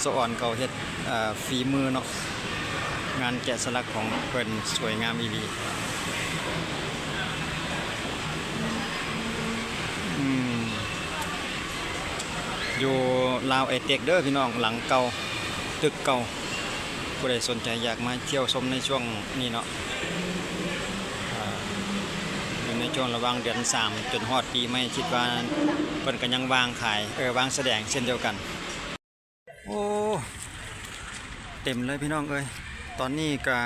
ສະອອນເຂົາເຮັດ ເອີ ຝີມືເນາະ, ງານແກະສະຫຼັກຂອງເພິ່ນສວຍງາມອີ່ຫຼີ. ອືມ ຢູ່ລາວໄອເຕັກເດີພີ່ນ້ອງ, ຫຼັງເກົ່າ ຕຶກເກົ່າ. ຜູ້ໃດສົນໃຈຢາກມາທ່ຽວຊົມໃນຊ່ວງນີ້ເນາະ, ເອີ ຢູ່ໃນຊ່ວງລະຫວ່າງເດືອນສາມຈົນຮອດປີໃໝ່, ຄິດວ່າເພິ່ນກໍຍັງວາງຂາຍ ເອີ ວາງສະແດງເຊັ່ນດຽວກັນ. ໂອ້ ເຕັມເລີຍພີ່ນ້ອງເອີຍ, ຕອນນີ້ກະ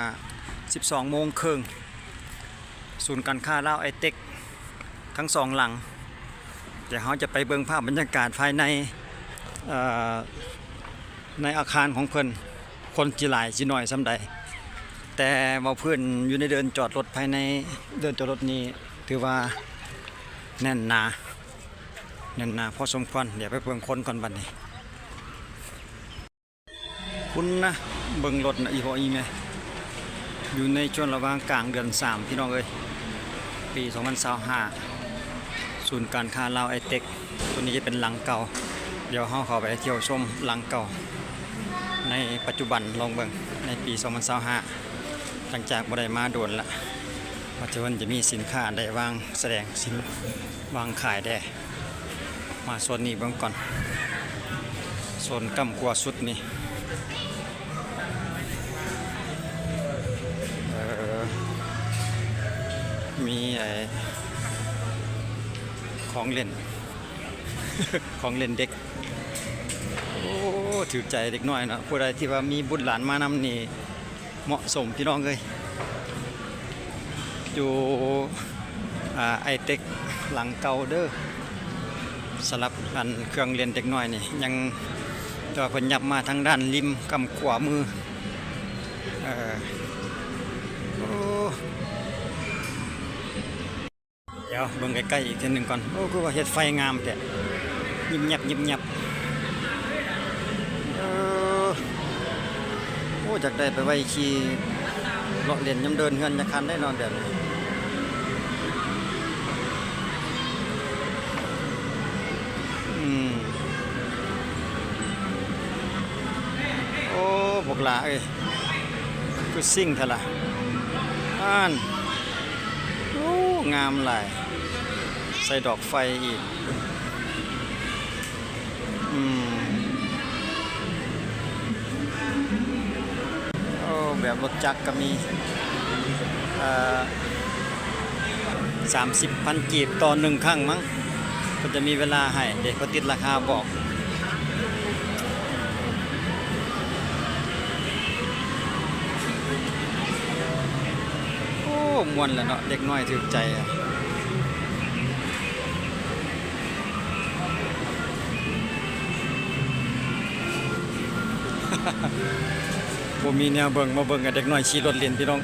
ສິບສອງໂມງເຄິ່ງ. ສູນການຄ້າລາວໄອເຕັກທັງສອງຫຼັງ. ດຽວເຮົາຈະໄປເບິ່ງພາບບັນຍາກາດພາຍໃນ ເອີ ໃນອາຄານຂອງເພິ່ນ, ຄົນຊິຫຼາຍຊິໜ້ອຍສ່ຳໃດ. ແຕ່ເວົ້າພື້ນຢູ່ໃນເດີ່ນຈອດລົດ, ພາຍໃນເດີ່ນຈອດລົດນີ້ຖືວ່າແໜ້ນໜາ, ແໜ້ນໜາພໍສົມຄວນ. ດຽວໄປເບິ່ງຄົນກ່ອນບັດນີ້. ພຸ້ນນະ ເບິ່ງລົດນະ ອີ່ພໍ່ອີ່ແມ່. ຢູ່ໃນຊ່ວງລະຫວ່າງກາງເດືອນສາມ ພີ່ນ້ອງເອີຍ, ປີສອງພັນຊາວຫ້າ. ສູນການຄ້າລາວໄອເຕັກ, ຕົວນີ້ຈະເປັນຫຼັງເກົ່າ. ດຽວເຮົາເຂົ້າໄປທ່ຽວຊົມຫຼັງເກົ່າໃນປັດຈຸບັນ, ລອງເບິ່ງໃນປີສອງພັນຊາວຫ້າ ຫຼັງຈາກບໍ່ໄດ້ມາດົນລະ ວ່າເພິ່ນຈະມີສິນຄ້າອັນໃດວາງສະແດງ, ສິນວາງຂາຍແດ່. ມາໂຊນນີ້ເບິ່ງກ່ອນ, ໂຊນກ້ຳກວ່າສຸດນີ້ ເອີ ມີໄອ້ຂອງເຫຼັ້ນ ຂອງເຫຼັ້ນເດັກ. ໂອ້ ຖືກໃຈເດັກນ້ອຍເນາະ, ຜູ້ໃດທີ່ວ່າມີບຸດຫຼານມານຳນີ້ ເໝາະສົມພີ່ນ້ອງເອີຍ. ຢູ່ ອາ ໄອເຕັກຫຼັງເກົ່າເດີ, ສຳລັບອັນເຄື່ອງເຫຼັ້ນເດັກນ້ອຍນີ້ ຍັງ ແຕ່ວ່າເພິ່ນຫຍັບມາທາງດ້ານລິມກ້ຳຂວາມື. ເອີ ໂອ້ ດຽວເບິ່ງໃກ້ໆອີກເທື່ອໜຶ່ງກ່ອນ. ໂອ້ ຄືວ່າເຮັດໄຟງາມແທ້, ຍິບຍັບ ຍິບຍັບ. ເອີ ໂອ້ ຢາກໄດ້ໄປໄວ້ຂີ່ເລາະເລ່ນຍາມເດີ່ນເຮືອນຈັກຄັນໄດ໋ເນາະແບບນີ້. ອືມ ໂອ້ ບັກຫຼ້າເອີຍ ຄືຊິງແທ້ລະ. ອ່ານ ໂອ້ ງາມຫຼາຍ, ໃສ່ດອກໄຟອີກ. ອືມ ໂອ້ ແບບລົດຈັກກໍມີ. ເອີ ສາມສິບພັນກີບຕໍ່ໜຶ່ງຄັ້ງມັ້ງ, ເພິ່ນຈະມີເວລາໃຫ້ເດ້, ເພິ່ນຕິດລາຄາບອກ. ໂອ້ ມ່ວນແຫຼະເນາະ, ເດັກນ້ອຍຖືກໃຈ. ບໍ່ມີແນວເບິ່ງ, ມາເບິ່ງກັນເດັກນ້ອຍຂີ່ລົດຫຼິ້ນ ພີ່ນ້ອງ.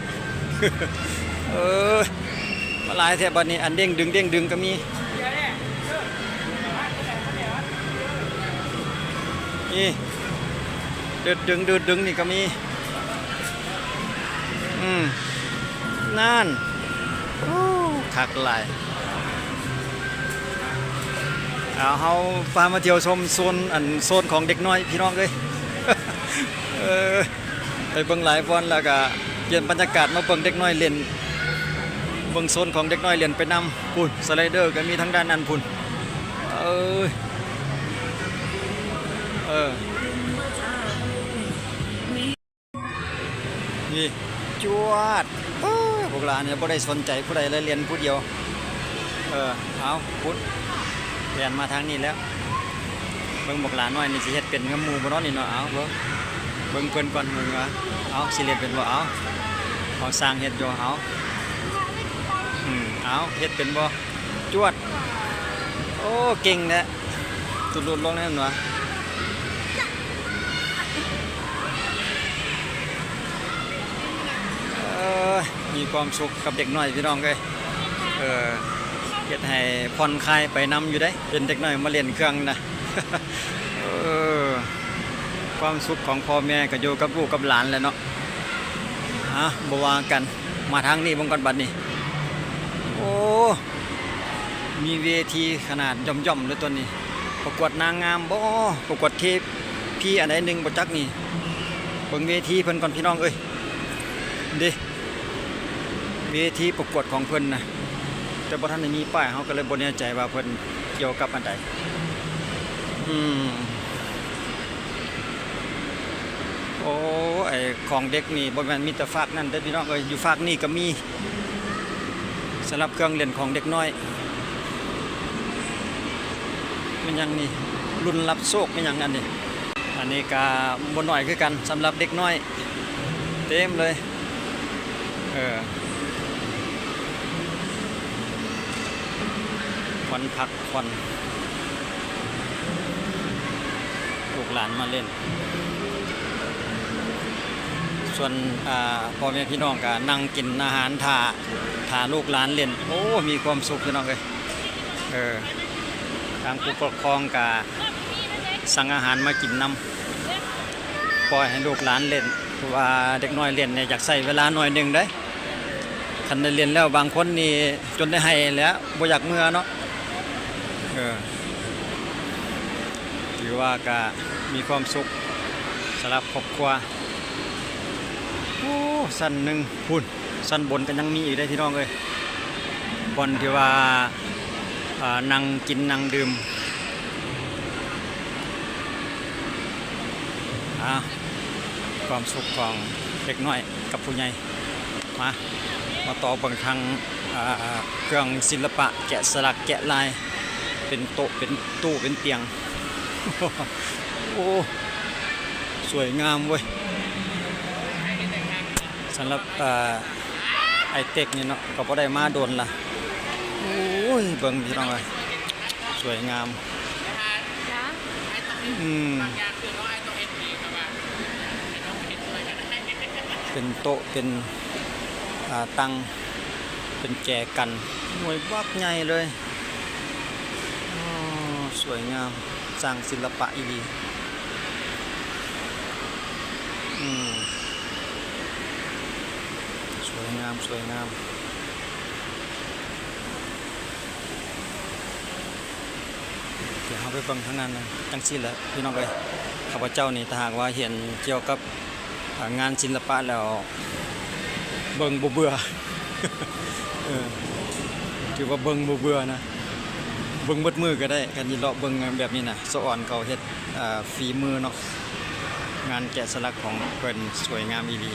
ເອີຍ ມາຫຼາຍແທ້ບັດນີ້, ອັນເດ້ງດຶງ ເດ້ງດຶງກໍມີ. ນີ້ ດຶດດຶງ ດຶດດຶງນີ້ກໍມີ. ອືມ ນັ້ນ ໂອ້ ຄັກຫຼາຍ. ເອົາ ເຮົາພາມາທ່ຽວຊົມໂຊນ ອັນ ໂຊນຂອງເດັກນ້ອຍ ພີ່ນ້ອງເອີຍ. ເອີ ໄປເບິ່ງຫຼາຍບ່ອນ ແລ້ວກະປ່ຽນບັນຍາກາດມາເບິ່ງເດັກນ້ອຍຫຼິ້ນ, ເບິ່ງໂຊນຂອງເດັກນ້ອຍຫຼິ້ນໄປນຳ. ພຸ້ນ ສະໄລເດີກໍມີທາງດ້ານນັ້ນພຸ້ນ. ເອີຍ ເອີ ນີ້ ຈວດ. ໂອ້ຍ ພວກຫຼານນີ້ບໍ່ໄດ້ສົນໃຈຜູ້ໃດເລີຍ, ຫຼິ້ນຜູ້ດຽວ. ເອີ ເອົາ ພຸ້ນ ແລ່ນມາທາງນີ້ແລ້ວ. ເບິ່ງບັກຫຼານ້ອຍນີ້ຊິເຮັດເປັນນຳໝູ່ບໍ່ເນາະນີ້ເນາະ. ເອົາ ເບິ່ງ ເບິ່ງເພິ່ນກ່ອນ ເບິ່ງວ່າ ເອົາ ຊິເຮັດເປັນບໍ່. ເອົາ ເອົາ ຊ່າງເຮັດຢູ່. ເອົາ ອືມ ເອົາ ເຮັດເປັນບໍ່? ຈວດ. ໂອ້ ເກັ່ງແທ້. ຕຸດລຸດລົງແນ່ນວະ. ເອີ ມີຄວາມສຸກກັບເດັກນ້ອຍ ພີ່ນ້ອງເອີຍ. ເອີ ເຮັດໃຫ້ຜ່ອນຄາຍໄປນຳຢູ່ເດ້, ເຫັນເດັກນ້ອຍມາຫຼິ້ນເຄື່ອງນະ. ເອີ ຄວາມສຸກຂອງພໍ່ແມ່ກໍຢູ່ກັບລູກກັບຫຼານແຫຼະເນາະ. ອ່ະ ບໍ່ວ່າກັນ, ມາທາງນີ້ເບິ່ງກ່ອນບັດນີ້. ໂອ້ ມີເວທີຂະໜາດຢ່ອມໆເລີຍຕົວນີ້. ປະກວດນາງງາມບໍ? ປະກວດເທ ພີອັນໃດໜຶ່ງບໍ່ຈັກນີ້. ເບິ່ງເວທີເພິ່ນກ່ອນພີ່ນ້ອງເອີຍ ເດ້ ເວທີປະກວດຂອງເພິ່ນນະ ແຕ່ບໍ່ທັນໄດ້ມີປ້າຍ ເຮົາກໍເລີຍບໍ່ແນ່ໃຈວ່າເພິ່ນກ່ຽວກັບອັນໃດ. ອືມ ໂອ້ ໄອ້ຂອງເດັກນີ້ບໍ່ແມ່ນມີແຕ່ຟາກນັ້ນເດີ້ພີ່ນ້ອງເອີຍ ຢູ່ຟາກນີ້ກໍມີ ສຳລັບເຄື່ອງຫຼິ້ນຂອງເດັກນ້ອຍ. ແມ່ນຫຍັງນີ້? ລຸ້ນຮັບໂຊກແມ່ນຫຍັງອັນນີ້? ອັນນີ້ກະບໍ່ໜ້ອຍຄືກັນ ສຳລັບເດັກນ້ອຍ ເຕັມເລີຍ. ເອີ ວັນພັກຜ່ອນ ລູກຫຼານມາຫຼິ້ນ ສ່ວນ ອ່າ ພໍ່ແມ່ພີ່ນ້ອງກະນັ່ງກິນອາຫານຖ້າ ຖ້າລູກຫຼານຫຼິ້ນ. ໂອ້ ມີຄວາມສຸກພີ່ນ້ອງເອີຍ. ເອີ ທາງຜູ້ປົກຄອງກະສັ່ງອາຫານມາກິນນຳ ປ່ອຍໃຫ້ລູກຫຼານຫຼິ້ນ ເພາະວ່າເດັກນ້ອຍຫຼິ້ນນີ້ຢາກໃຊ້ເວລາໜ້ອຍໜຶ່ງເດ້. ຄັນໄດ້ຫຼິ້ນແລ້ວ ບາງຄົນນີ້ຈົນໄດ້ໄຫ້ແຫຼະ ບໍ່ຢາກເມືອເນາະ. ເອີ ຖືວ່າກະມີຄວາມສຸກສຳລັບຄອບຄົວ. ໂອ້ ຊັ້ນໜຶ່ງພຸ້ນ ຊັ້ນບົນກໍຍັງມີອີກເດ້ພີ່ນ້ອງເອີຍ ບ່ອນທີ່ວ່າ ອ່າ ນັ່ງກິນນັ່ງດື່ມ. ອ່າ ຄວາມສຸກຂອງເດັກນ້ອຍກັບຜູ້ໃຫຍ່. ມາ ມາຕໍ່ເບິ່ງທາງ ອ່າ ເຄື່ອງສິລະປະ ແກະສະຫຼັກແກະລາຍ ເປັນໂຕະ ເປັນຕູ້ ເປັນຕຽງ. ໂອ້ ສວຍງາມເວີຍ. ສຳລັບ ເອີ ໄອ້ເຕັກນີ້ເນາະ ກໍບໍ່ໄດ້ມາດົນລະ. ໂອ້ຍ ເບິ່ງພີ່ນ້ອງເອີຍ ສວຍງາມ. ອືມ ເປັນໂຕະ ເປັນ ອ່າ ຕັ່ງ ເປັນແຈກັນ ໂອ້ຍ ບັກໃຫຍ່ເລີຍ. ອໍ ສວຍງາມ ສ້າງສິລະປະອີ່ຫຼີ. ອືມ ສວຍງາມ ສວຍງາມ. ດຽວເຮົາໄປເບິ່ງທາງນັ້ນນະ. ຈັ່ງຊີ້ແຫຼະພີ່ນ້ອງເອີຍ ຂ້າພະເຈົ້ານີ້ ຖ້າຫາກວ່າເຫັນກ່ຽວກັບ ອ່າ ງານສິລະປະແລ້ວ ເບິ່ງບໍ່ເບື່ອ. ເອີ ຖືວ່າເບິ່ງບໍ່ເບື່ອນະ ເບິ່ງເບິດມື້ກໍໄດ້ ຄັນຊິເລາະເບິ່ງແບບນີ້ນະ. ສະອອນເຂົາເຮັດ ເອີ ຝີມືເນາະ ງານແກະສະຫຼັກຂອງເພິ່ນສວຍງາມອີ່ຫຼີ.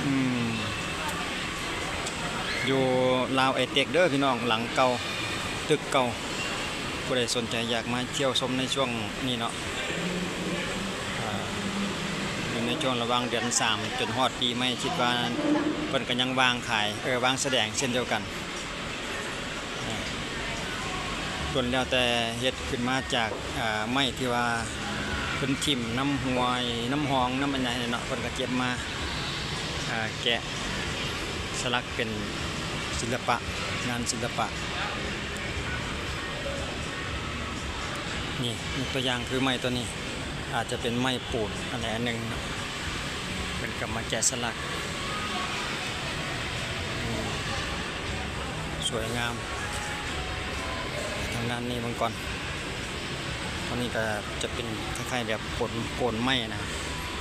ອືມ ຢູ່ລາວໄອເຕັກເດີພີ່ນ້ອງ ຫຼັງເກົ່າ ຕຶກເກົ່າ. ຜູ້ໃດສົນໃຈຢາກມາທ່ຽວຊົມໃນຊ່ວງນີ້ເນາະ ອ່າ ຢູ່ໃນຊ່ວງລະຫວ່າງເດືອນສາມຈົນຮອດປີໃໝ່ ຄິດວ່າເພິ່ນກໍຍັງວາງຂາຍ ເອີ ວາງສະແດງເຊັ່ນດຽວກັນ. ອ່າ ລ້ວນແລ້ວແຕ່ເຮັດຂຶ້ນມາຈາກ ອ່າ ໄມ້ທີ່ວ່າເພິ່ນຖິ້ມນຳຫ້ວຍນຳຮ່ອງນຳອັນຫຍັງນີ້ເນາະ ເພິ່ນກໍເກັບມາ ອ່າ ແກະສະຫຼັກເປັນສິລະປະ ງານສິລະປະ. ນີ້ ຍົກຕົວຢ່າງຄືໄມ້ຕົວນີ້ ອາດຈະເປັນໄມ້ປູດອັນໃດອັນໜຶ່ງເນາະ ເພິ່ນກໍມາແກະສະຫຼັກ. ອືມ ສວຍງາມ. ທາງດ້ານນີ້ເບິ່ງກ່ອນ ຕົວນີ້ກໍຈະເປັນຄ້າຍໆແບບໂກນ ໂກນໄມ້ນະ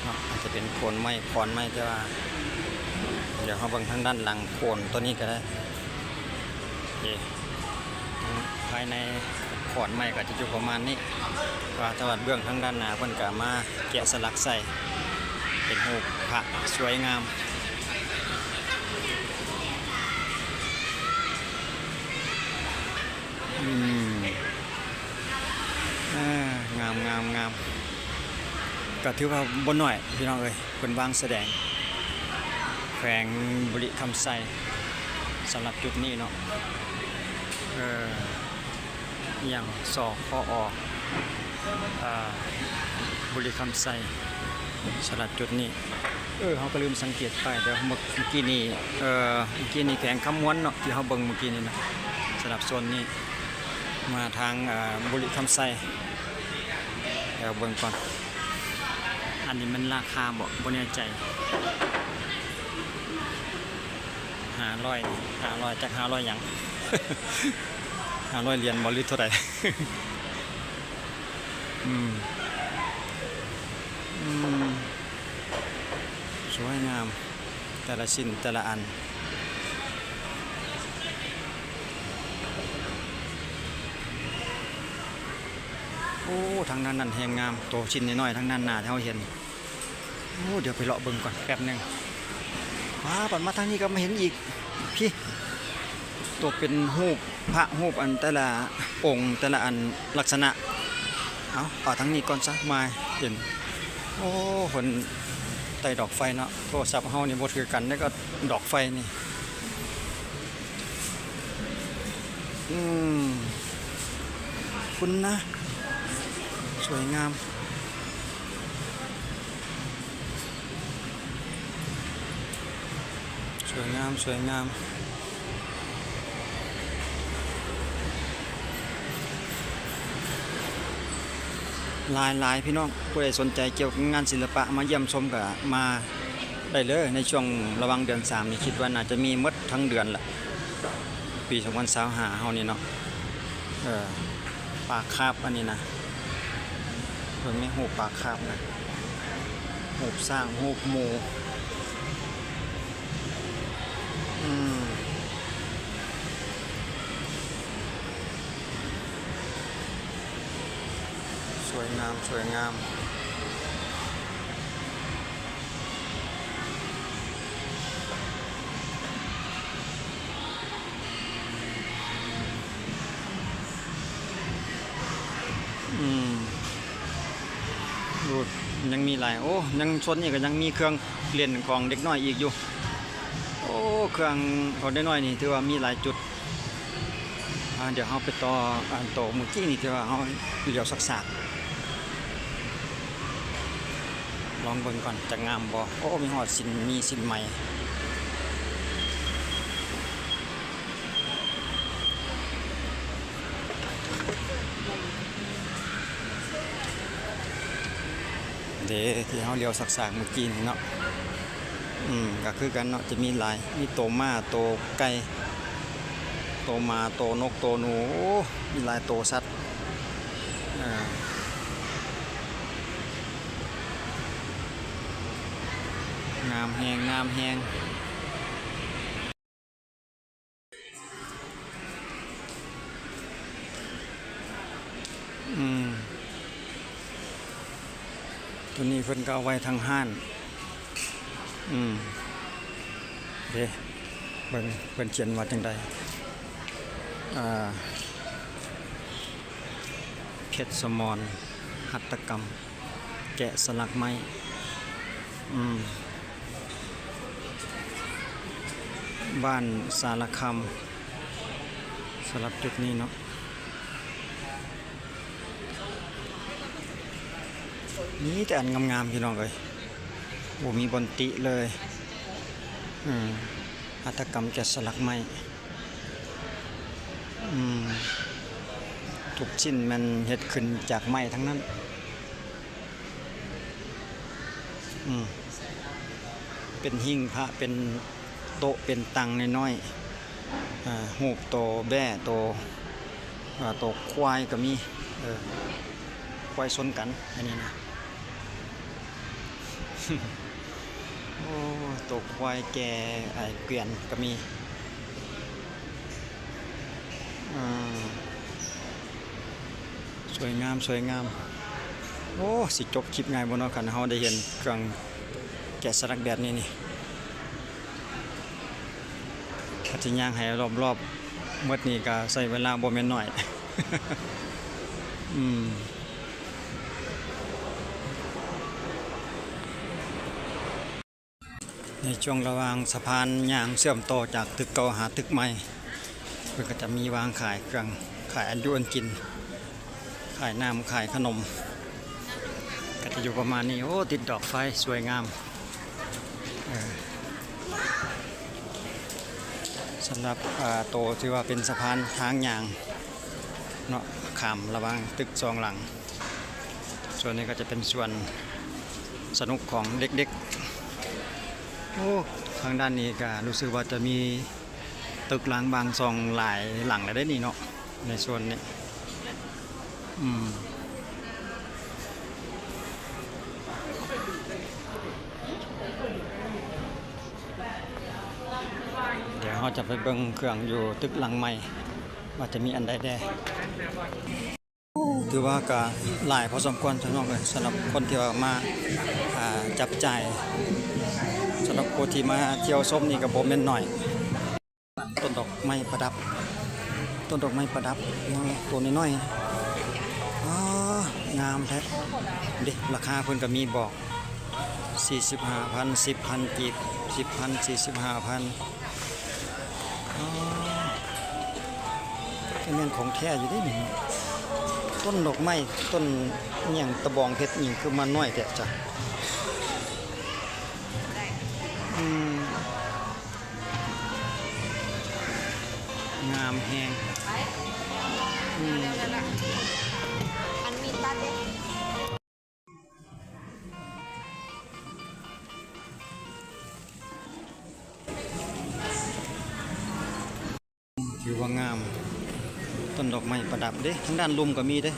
ເນາະ ອາດຈະເປັນໂກນໄມ້ ຂອນໄມ້ ແຕ່ວ່າດຽວເຮົາເບິ່ງທາງດ້ານຫຼັງໂກນຕົວນີ້ກໍໄດ້. ໂອເຄ ພາຍໃນຂອນໄມ້ກໍຈະຢູ່ປະມານນີ້ ແຕ່ວ່າທາງເບື້ອງທາງດ້ານໜ້າເພິ່ນກໍມາແກະສະຫຼັກໃສ່ເປັນຮູບພະ ສວຍງາມ. ອືມ ອ່າ ງາມ ງາມ ງາມ ກໍຖືວ່າບໍ່ໜ້ອຍພີ່ນ້ອງເອີຍ. ເພິ່ນວາງສະແດງ ແຂວງບໍລິຄຳໄຊ ສຳລັບຈຸດນີ້ເນາະ ເອີ ອີ່ຫຍັງ ສຄອ ອາ ບໍລິຄຳໄຊ ສຳລັບຈຸດນີ້. ເອີ ເຮົາກໍລືມສັງເກດປ້າຍ ແຕ່ເມື່ອ ເມື່ອກີ້ນີ້ ເອີ ເມື່ອກີ້ນີ້ແຂວງຄຳມ່ວນເນາະ ທີ່ເຮົາເບິ່ງເມື່ອກີ້ນີ້ນະ ສຳລັບໂຊນນີ້ ມາທາງ ເອີ ບໍລິຄຳໄຊ. ດຽວເບິ່ງກ່ອນ ອັນນີ້ມັນລາຄາບໍ່ ບໍ່ແນ່ໃຈ. ຫ້າຮ້ອຍ ຫ້າຮ້ອຍ ຈັກຫ້າຮ້ອຍຫຍັງ. ຫ້າຮ້ອຍຫຼຽນບໍ່ ຫຼືເທົ່າໃດ? ອືມ ອືມ ສວຍງາມ ແຕ່ລະຊິ້ນແຕ່ລະອັນ. ໂອ້ ທາງດ້ານນັ້ນແຮງງາມ ໂຕຊິ້ນນ້ອຍໆ ທາງດ້ານໜ້າທີ່ເຮົາເຫັນ. ໂອ້ ດຽວໄປເລາະເບິ່ງກ່ອນແປັບໜຶ່ງ. ວ້າ ບັດມາທາງນີ້ກໍມາເຫັນອີກ ພີ້ ໂຕເປັນຮູບພະ ຮູບອັນແຕ່ລະອົງ ແຕ່ລະອັນລັກສະນະ. ເອົາ ເອົາທາງນີ້ກ່ອນຊະ ມາເຫັນ. ໂອ້ ເພິ່ນໄຕ້ດອກໄຟເນາະ. ໂທລະສັບເຮົານີ້ບໍ່ຖືກກັນເດ້ ກໍດອກໄຟນີ້. ອືມ ຄຸນນະ ສວຍງາມ ສວຍງາມ ສວຍງາມ ຫຼາຍໆ ພີ່ນ້ອງ. ຜູ້ໃດສົນໃຈກ່ຽວກັບງານສິລະປະ ມາຢ້ຽມຊົມກໍມາ ໄດ້ເລີຍ ໃນຊ່ວງລະຫວ່າງເດືອນສາມນີ້ ຄິດວ່າໜ້າຈະມີໝົດທັງເດືອນລະ ປີສອງພັນຊາວຫ້າເຮົານີ້ເນາະ. ເອີ ປາຄາບອັນນີ້ນະ ເບິ່ງແມ່ ຮູບປາຄາບນະ ຮູບຊ້າງ ຮູບໝູ. ອືມ ສວຍງາມ ສວຍງາມ. ອືມ ໂອ້ ຍັງມີຫຼາຍ. ໂອ້ ຍັງ ໂຊນນີ້ກໍຍັງມີເຄື່ອງຫຼິ້ນຂອງເດັກນ້ອຍອີກຢູ່. ໂອ້ ເຄື່ອງຂອງເດັກນ້ອຍນີ້ຖືວ່າມີຫຼາຍຈຸດ. ອ່າ ດຽວເຮົາໄປຕໍ່ອັນໂຕມື້ກີ້ນີ້ທີ່ວ່າເຮົາຫຼຽວສາກໆ ລອງເບິ່ງກ່ອນຈະງາມບໍ່. ໂອ້ ມີຮອດຊິ້ນ ມີຊິ້ນໄໝ້. ເດ້ ທີ່ເຮົາຫຼຽວສາກໆມື້ກີ້ນີ້ເນາະ. ອືມ ກໍຄືກັນເນາະ ຈະມີຫຼາຍ ມີໂຕມ້າ ໂຕໄກ່ ໂຕໝາ ໂຕນົກ ໂຕໜູ ໂອ້ ມີຫຼາຍໂຕສັດ. ເອີ ງາມແຮງ ງາມແຮງ. ອືມ ຕົວນີ້ເພິ່ນກໍເອົາໄວ້ທາງຮ້ານ. ອືມ ເດ້ ເບິ່ງເພິ່ນຂຽນວ່າຈັ່ງໃດ. ອ່າ ເພັດສະໝອນ ຫັດຖະກຳ ແກະສະຫຼັກໄມ້. ອືມ ບ້ານສາລະຄຳ ສຳລັບຈຸດນີ້ເນາະ ມີແຕ່ອັນງາມໆ ພີ່ນ້ອງເອີຍ ບໍ່ມີບ່ອນຕິເລີຍ. ອືມ ຫັດຖະກຳແກະສະຫຼັກໄມ້. ອືມ ທຸກຊິ້ນແມ່ນເຮັດຂຶ້ນຈາກໄມ້ທັງນັ້ນ. ອືມ ເປັນຫິ້ງພະ ເປັນໂຕະ ເປັນຕັ່ງນ້ອຍໆ. ອາ ຮູບໂຕແບ້ ໂຕ ອາ ໂຕຄວາຍກໍມີ. ເອີ ຄວາຍຊົນກັນ ອັນນີ້ນະ. ໂອ້ ໂຕຄວາຍແກ່ ໄອ້ ເກວຍນກໍມີ. ອືມ ສວຍງາມ ສວຍງາມ. ໂອ້ ຊິຈົບຄລິບງ່າຍບໍ່ເນາະ ຄັນເຮົາໄດ້ເຫັນເຄື່ອງແກະສະຫຼັກແບບນີ້ນີ້. ຖ້າຊິຍ່າງໃຫ້ລອບໆໝົດນີ້ກໍໃຊ້ເວລາບໍ່ແມ່ນໜ້ອຍ. ອືມ ໃນຊ່ວງລະຫວ່າງສະພານຍ່າງເຊື່ອມຕໍ່ຈາກຕຶກເກົ່າຫາຕຶກໃໝ່ ເພິ່ນກໍຈະມີວາງຂາຍເຄື່ອງ ຂາຍອັນຢູ່ອັນກິນ ຂາຍນ້ຳ ຂາຍຂະໜົມ ກໍຈະຢູ່ປະມານນີ້. ໂອ້ ຕິດດອກໄຟ ສວຍງາມ. ເອີ ສຳລັບ ເອີ ໂຕທີ່ວ່າເປັນສະພານທາງຍ່າງເນາະ ຂ້າມລະຫວ່າງຕຶກສອງຫຼັງ. ສ່ວນນີ້ກໍຈະເປັນສວນສະໜຸກຂອງເດັກໆ. ໂອ້ ທາງດ້ານນີ້ກໍຮູ້ສຶກວ່າຈະມີຕຶກລ້າງບາງຊ່ອງຫຼາຍຫຼັງແລ້ວເດ້ນີ້ເນາະ. ໃນໂຊນນີ້ ອືມ ດຽວເຮົາຈະໄປເບິ່ງເຄື່ອງຢູ່ຕຶກຫຼັງໃໝ່ ວ່າຈະມີອັນໃດແດ່. ຖືວ່າກະຫຼາຍພໍສົມຄວນພີ່ນ້ອງເອີຍ ສຳລັບຄົນທີ່ວ່າມາ ອ່າ ຈັບຈ່າຍ ສຳລັບຜູ້ທີ່ມາທ່ຽວຊົມນີ້ກະບໍ່ແມ່ນໜ້ອຍ. ຕົ້ນດອກໄມ້ປະດັບ ຕົ້ນດອກໄມ້ປະດັບ ໂຕນ້ອຍໆ ອໍ ງາມແທ້ເດ. ລາຄາເພິ່ນກະມີບອກ ສີ່ສິບຫ້າພັນ ສິບພັນກີບ ສິບພັນ ສີ່ສິບຫ້າພັນ. ອໍ ກະແມ່ນຂອງແທ້ຢູ່ເດນີ້. ຕົ້ນດອກໄມ້ ຕົ້ນອີ່ຫຍັງ ຕະບອງເພັດ ອີ່ຫຍັງ ຄືມານ້ອຍແທ້ຈ້ະ. ອືມ ງາມແຮງ. ອືມ ອັນມີດຕັດເດ້. ຖືວ່າງາມ ຕົ້ນດອກໄມ້ປະດັບເດ້. ທາງດ້ານລຸ່ມກະມີເດ້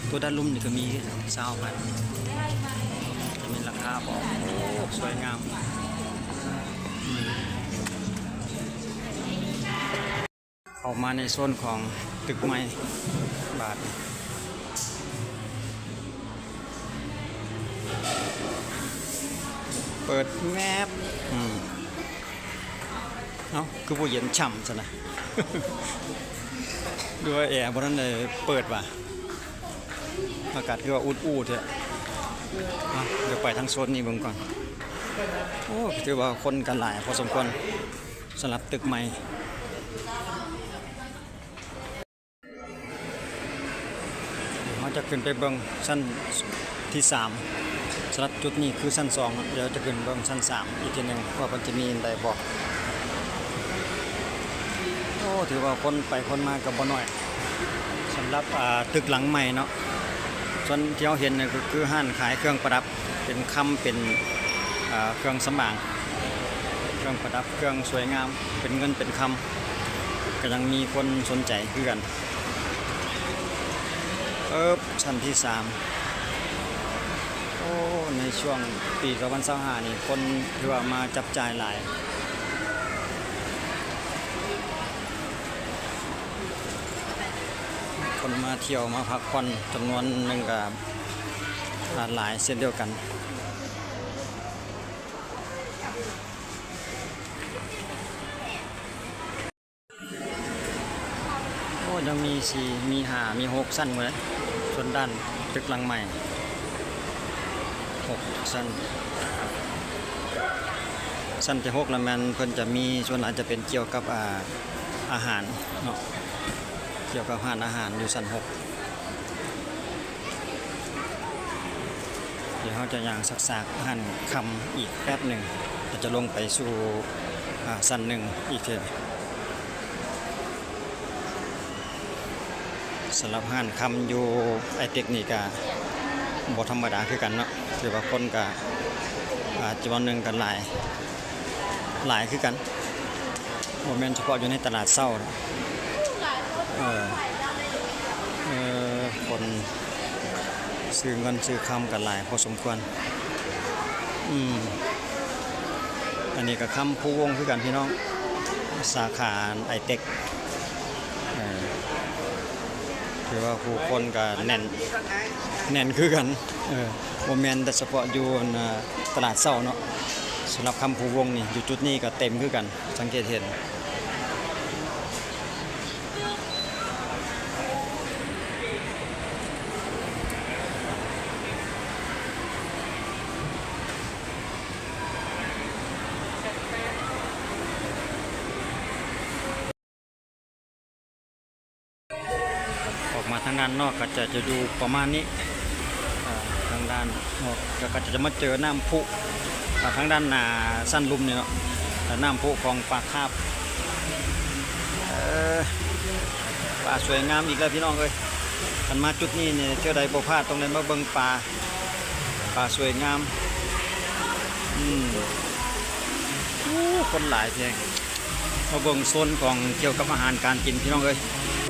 ໂຕດ້ານລຸ່ມນີ້ກະມີ ຊາວພັນ ຈະມີລາຄາບອກ. ໂອ້ ສວຍງາມ. ອືມ ເຂົ້າມາໃນໂຊນຂອງຕຶກໃໝ່ບາດ ເປີດແມັບ. ອືມ ເອົ້າ ຄືບໍ່ເຢັນຊ່ຳຊັ້ນນະ ຫຼືວ່າແອບໍ່ທັນໄດ້ເປີດຫວາ? ອາກາດຄືວ່າອຸດອູ້ແທ້. ເອົ້າ ດຽວໄປທາງໂຊນນີ້ເບິ່ງກ່ອນ. ໂອ້ ຖືວ່າຄົນກະຫຼາຍພໍສົມຄວນ ສຳລັບຕຶກໃໝ່. ເຮົາຈະຂຶ້ນໄປເບິ່ງຊັ້ນທີສາມ. ສຳລັບຈຸດນີ້ຄືຊັ້ນສອງ. ດຽວຈະຂຶ້ນເບິ່ງຊັ້ນສາມອີກເທື່ອໜຶ່ງ ວ່າເພິ່ນຈະມີອັນໃດບໍ່. ໂອ້ ຖືວ່າຄົນໄປຄົນມາກະບໍ່ໜ້ອຍ ສຳລັບ ອ່າ ຕຶກຫຼັງໃໝ່ເນາະ. ສ່ວນທີ່ເຮົາເຫັນນີ້ກະຄືຮ້ານຂາຍເຄື່ອງປະດັບ ເປັນຄຳ ເປັນ ເອີ ເຄື່ອງສຳອາງ ເຄື່ອງປະດັບ ເຄື່ອງສວຍງາມ ເປັນເງິນເປັນຄຳ ກະຍັງມີຄົນສົນໃຈຄືກັນ. ເອີບ ຊັ້ນທີສາມ. ໂອ້ ໃນຊ່ວງປີສອງພັນຊາວຫ້ານີ້ ຄົນຖືວ່າມາຈັບຈ່າຍຫຼາຍ. ຄົນມາທ່ຽວມາພັກຜ່ອນຈຳນວນໜຶ່ງກະຫຼາຍເຊັ່ນດຽວກັນ. ໂອ້ ຍັງມີສີ່ ມີຫ້າ ມີຫົກຊັ້ນພຸ້ນເດ້. ສ່ວນດ້ານຕຶກຫຼັງໃໝ່ ຫົກຊັ້ນ. ຊັ້ນທີຫົກລະແມ່ນເພິ່ນຈະມີ ສ່ວນຫຼາຍຈະເປັນກ່ຽວກັບ ອ່າ ອາຫານເນາະ ກ່ຽວກັບຮ້ານອາຫານຢູ່ຊັ້ນຫົກ. ດຽວເຮົາຈະຍ່າງຊາກໆຮ້ານຄຳອີກແປັບໜຶ່ງ ແລ້ວຈະລົງໄປສູ່ ອ່າ ຊັ້ນໜຶ່ງອີກເທື່ອ. ສຳລັບຮ້ານຄຳຢູ່ໄອເຕັກນີ້ກະບໍ່ທຳມະດາຄືກັນເນາະ ຖືວ່າຄົນກະ ອ່າ ຈຳນວນໜຶ່ງກະຫຼາຍ ຫຼາຍຄືກັນ ບໍ່ແມ່ນສະເພາະຢູ່ໃນຕະຫຼາດເຊົ້າ. ເອີ ເອີ ຄົນຊື້ເງິນຊື້ຄຳກະຫຼາຍພໍສົມຄວນ. ອືມ ອັນນີ້ກະຄຳພູວົງຄືກັນພີ່ນ້ອງ ສາຂາໄອເຕັກ. ເອີ ຖືວ່າຜູ້ຄົນກະແໜ້ນ ແໜ້ນຄືກັນ. ເອີ ບໍ່ແມ່ນແຕ່ສະເພາະຢູ່ ອັນ ຕະຫຼາດເຊົ້າເນາະ ສຳລັບຄຳພູວົງນີ້ ຢູ່ຈຸດນີ້ກະເຕັມຄືກັນ ສັງເກດເຫັນ. ອອກມາທາງດ້ານນອກກະຈະ ຈະຢູ່ປະມານນີ້ ເອີ ທາງດ້ານນອກ ແລ້ວກະຈະມາເຈີນ້ຳພຸ ອ່າ ທາງດ້ານໜ້າຊັ້ນລຸ່ມນີ້ເນາະ ແລ້ວນ້ຳພຸຂອງປາຄາບ. ເອີ ປາສວຍງາມອີກແລ້ວພີ່ນ້ອງເອີຍ ຄັນມາຈຸດນີ້ນີ້ ເທື່ອໃດບໍ່ພາດ ຕ້ອງໄດ້ມາເບິ່ງປາ ປາສວຍງາມ. ອືມ ໂອ້ ຄົນຫຼາຍແທ້. ມາເບິ່ງໂຊນຂອງກ່ຽວກັບອາຫານການກິນພີ່ນ້ອງເອີຍ.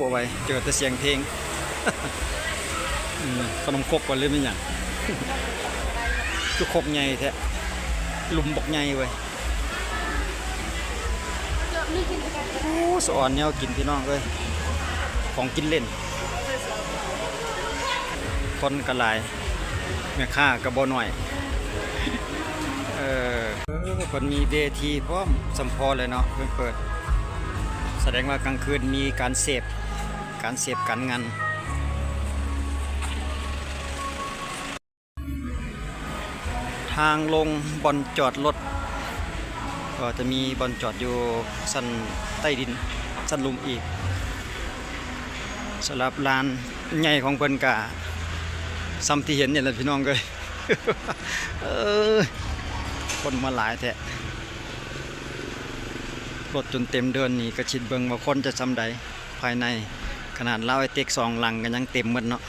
ບໍ່ໄຫວ ເຈີແຕ່ສຽງເພງ. ອືມ ຂະໜົມຄົກບໍ່ ຫຼືແມ່ນຫຍັງ? ຄືຄົກໃຫຍ່ແທ້ ຫຼຸມບັກໃຫຍ່ເວີຍ. ໂອ້ ສະອອນແນວກິນພີ່ນ້ອງເອີຍ ຂອງກິນເຫຼັ້ນ. ຄົນກໍຫຼາຍ ແມ່ຄ້າກໍບໍ່ໜ້ອຍ. ເອີ ເອີ ເພິ່ນມີເວທີພ້ອມ ສ່ຳພໍເລີຍເນາະ ເພິ່ນເປີດ ສະແດງວ່າກາງຄືນມີການເສບ ການເສບການງັນ. ທາງລົງບ່ອນຈອດລົດ ກໍຈະມີບ່ອນຈອດຢູ່ຊັ້ນໃຕ້ດິນ ຊັ້ນລຸ່ມອີກ. ສຳລັບລານໃຫຍ່ຂອງເພິ່ນກະສ່ຳທີ່ເຫັນນີ້ແຫຼະພີ່ນ້ອງເອີຍ. ເອີ ຄົນມາຫຼາຍແທ້ ລົດຈົນເຕັມເດີ່ນນີ້ ກະຄິດເບິ່ງວ່າຄົນຈະສ່ຳໃດພາຍໃນ. ຂະໜາດລາວໄອເຕັກສອງຫຼັງກໍຍັງເຕັມໝົດເນາະ.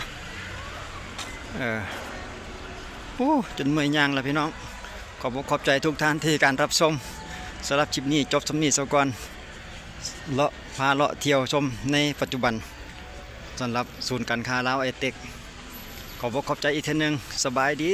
ເອີ ໂອ້ ຈົນເມື່ອຍຍ່າງລະພີ່ນ້ອງ. ຂອບອົກຂອບໃຈທຸກທ່ານທີ່ການຮັບຊົມ. ສຳລັບຄລິບນີ້ຈົບສ່ຳນີ້ສາກ່ອນ ເລາະ ພາເລາະທ່ຽວຊົມໃນປັດຈຸບັນ ສຳລັບສູນການຄ້າລາວໄອເຕັກ. ຂອບອົກຂອບໃຈອີກເທື່ອໜຶ່ງ. ສະບາຍດີ.